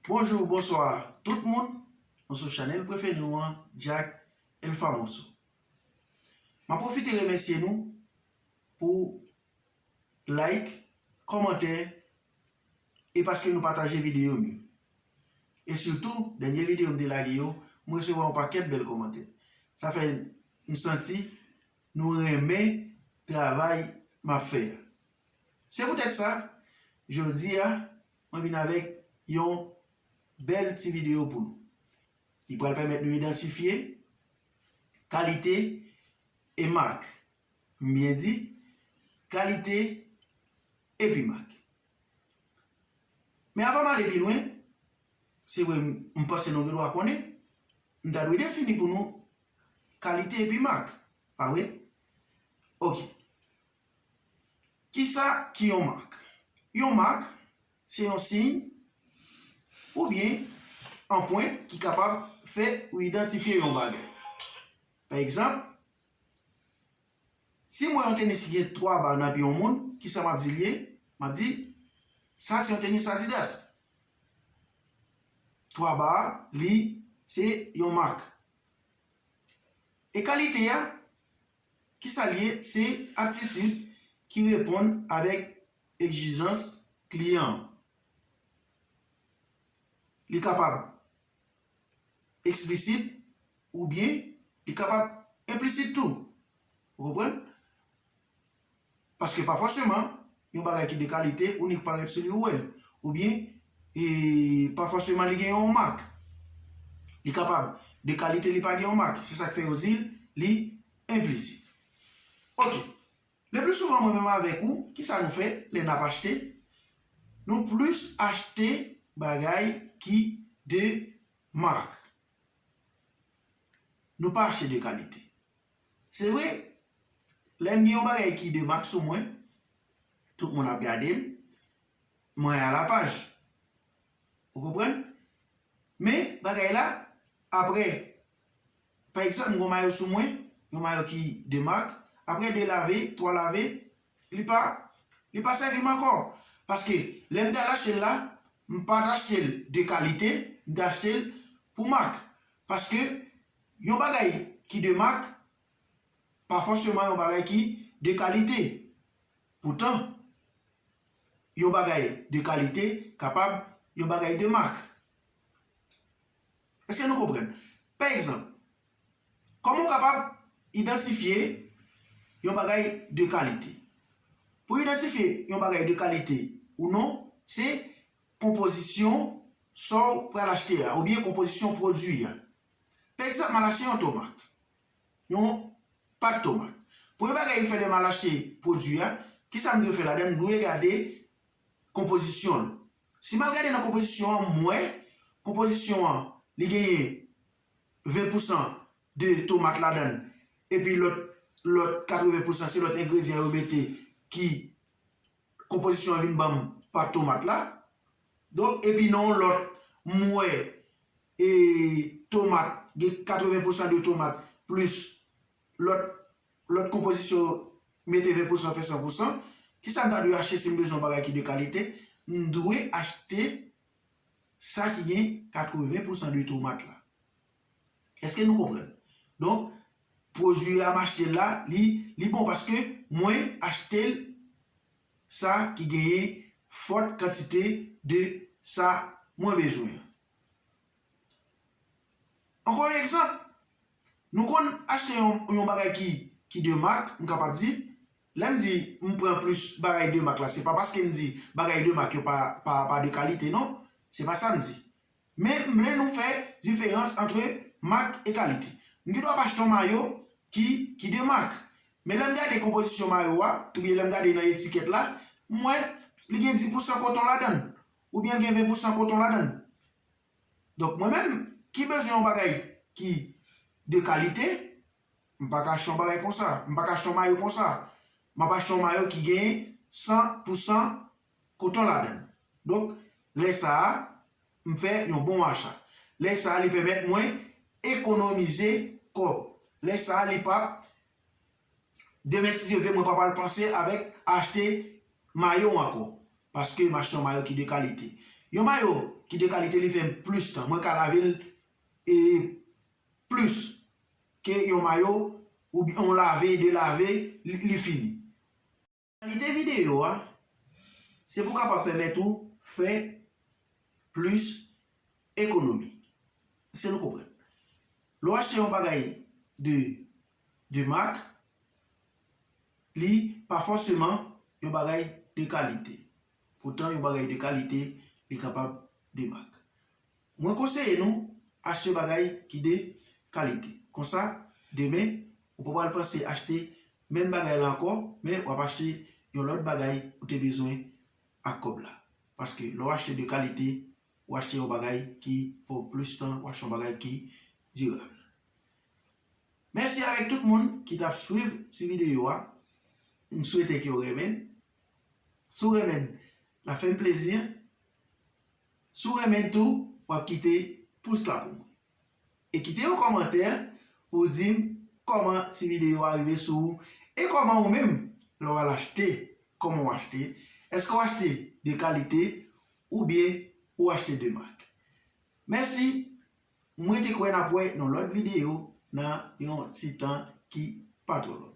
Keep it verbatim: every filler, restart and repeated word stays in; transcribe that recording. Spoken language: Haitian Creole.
Bonjou, bonswa tout moun. Nou sou chanèl prefere nou an, Jack El Famoso. M ap pwofite remèsye nou pou like, kòmantè e paske nou pataje videyo m yo. E sitou, dènye videyo m te lage yo, m resevwa yon pakèt bèl kòmantè. Sa fè m santi nou renmen travay m ap fè a. Se poutèt sa, jodi a, mwen vin avèk yon bèl ti videyo pou nou. Li pral pèmèt nou idantifye kalite e mak. M byen di, kalite epi mak. Men avan m ale pi lwen, se vre m, m panse nou gen dwa konnen, m ta dwe defini pou nou kalite epi mak, pa vre? Ok. Kisa ki yon mak? Yon mak, se yon siy oubyen anpwent ki kapab fè ou idantifye yon bagay. Pa egzanp, si m wè yon tenis ki gen twa ba nan pye yon moun, kisa m ap di l ye? M ap di, sa se yon tenis Adidas. Twa ba a, li, se yon mak. E kalite a, kisa l ye? Se aptitid ki reponn avèk egzijans kliyan an. Li kapab eksplisit oubyen li kapab enplisit tou. Ou konprann? Paske pa fòseman, yon bagay ki de kalite, ou nik parèt sou li ou wè l. Oubyen, e, pa fòseman li gen yon mak. Li kapab de kalite, li pa gen yon mak. Se sa k fè yo di l, li enplisit. Ok. Le pli souvan, mwen menm avèk ou, kisa nou fè lè n ap achte? Nou plis achte bagay ki de mak. Nou pa achte de kalite. Se vre, lè m gen yon bagay ki de mak sou mwen, tout moun ap gade m, mwen a la paj. Ou konprann? Men, bagay la, apre, pa egzanp, m gen yon mayo sou mwen, yon mayo ki de mak, apre de lave, twa lave, li pa, li pa sèvi m ankò. Paske, lè m t al achte l la, m pa t achte l de kalite, m t achte l pou mak. Paske, yon bagay ki de mak, pa fòseman yon bagay ki de kalite. Poutan, yon bagay de kalite kapab yon bagay de mak. Èske nou konprann? Pa egzanp, kòman w kapab idantifye yon bagay de kalite? Pou idantifye yon bagay de kalite ou non, se konpozisyon sa w pral achte a, oubyen konpozisyon pwodui a. Pa egzanp, m al achte yon tomat, yon pat tomat. Premye bagay m fè lè m al achte pwodui a, kisa m dwe fè ladan l? M dwe gade konpozisyon l. Si m al gade nan konpozisyon an, m wè konpozisyon an, li genyen ven pousan de tomat ladan l, epi lòt, lòt katreven pousan se lòt engredyan yo mete ki konpozisyon an vin ban m pat tomat la. Donk, epi nan yon lòt, m wè, e, tomat, gen katreven pousan de tomat, plis lòt, lòt konpozisyon mete ven pousan fè san pousan. Kisa m ta dwe achte si m bezwen yon bagay ki de kalite? M dwe achte sa ki gen katreven pousan de tomat la. Èske nou konprann? Donk, pwodui a m achte l la, li, li bon paske mwen achte l sa ki genyen fòt kantite de sa mwen bezwen. Ankò yon egzanp, nou konn achte yon, yon bagay ki, ki de mak, m kapab di, lè m di m pran plis bagay de mak la, se pa paske m di bagay de mak yo pa, pa, pa de kalite, non. Se pa sa m di. Men m vle nou fè diferans ant mak e kalite. M gen dwa pa achte yon mayo ki, ki de mak. Men lè m gade konpozisyon mayo a, oubyen lè m gade nan etikèt la, m wè li gen dis pousan koton ladan l, oubyen l gen ven pousan koton ladan l. Donk, mwen menm ki bezwen yon bagay ki de kalite, m pa ka achte yon bagay konsa, m pa ka achte yon mayo konsa. M ap achte yon mayo ki gen san pousan koton ladan l. Donk, lè sa a, m fè yon bon acha. Lè sa a, li pèmèt mwen ekonomize kòb. Lè sa a, li p ap, demen, si Dye vle, mwen pa pral panse avèk achte mayo ankò, paske m achte yon mayo ki de kalite. Yon mayo ki de kalite, li fè m plis tan. Mwen ka lave l e plis ke yon mayo oubyen yon lave, de lave, li, li fini. Kalite videyo a, se pou kapab pèmèt ou fè plis ekonomi. Èske nou konprann? Lè w achte yon bagay de, de mak, li pa fòseman yon bagay de kalite. Poutan, yon bagay de kalite, li kapab de mak. Mwen konseye nou achte bagay ki de kalite. Konsa, demen, ou pa pral panse achte menm bagay la ankò, men w ap achte yon lòt bagay ou te bezwen ak kòb la. Paske lè w achte de kalite, w achte yon bagay ki fè w plis tan, w achte yon bagay ki dirab. Mèsi avèk tout moun ki t ap swiv ti videyo a. M swete ke w renmen l. Si w renmen l, la fè m plezi. Si w renmen l tou, w ap kite pous la pou mwen. E kite yon kòmantè pou w di m kòman ti videyo a rive sou ou e kòman ou menm, lè w al achte, kòman w achte. Èske w achte de kalite oubyen ou achte de mak? Mèsi. Mwen te kwè n ap wè nan lòt videyo nan yon ti tan ki pa twò lwen.